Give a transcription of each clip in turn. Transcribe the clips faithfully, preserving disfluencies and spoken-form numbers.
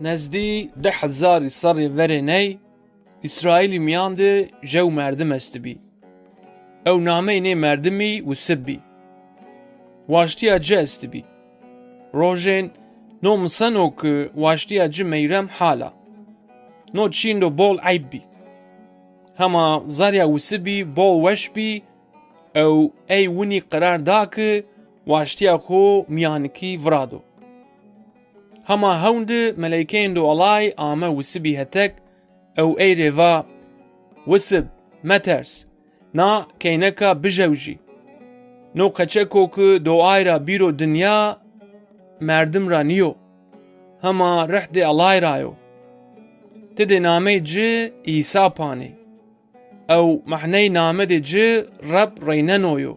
Nezdî di hezarî serrî verê ney Îsraîlî mîyan de jew merdim estibî. Ew nameyê nê merdimî Wisib bî. Waştîya ci estibî. Rojên no miseno ki waştîya ci Meyrem hal a. No çîn do bol eyb bî. Hema zerrîya Wisibî bol weş bî ew ey winî qerar da ki waştîya xo mîyanikî virado. Hema hewn di meleykeyên do Ellay ame Wisibî hetek ew ey rê va: Wisib, meters, na keyneka bijewjî. No qeçeko ki do ay ra bîro dinya merdim ra nîyo, hema rihdê Ellay ra yo. Ti dê namey ci Îsa panê. Ew mehney namedê ci Reb reyneno yo.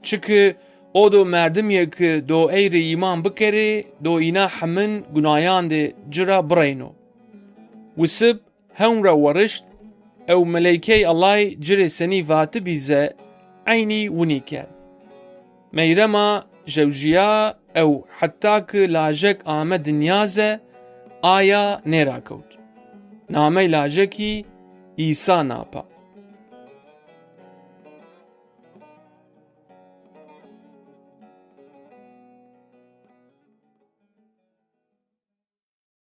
Çiki o do merdimîye ki do ey rê îman bikerê, do îna hemin gunayandê ci ra bireyno. Wisib hewn ra werişt ew meleykey Ellay ci rê senî vatibî ze eynî winî kerd. Meyrema jewjîya ew heta ki lajek ame dinya ze aya nêrakewt. Namey lajekî Îsa na pa.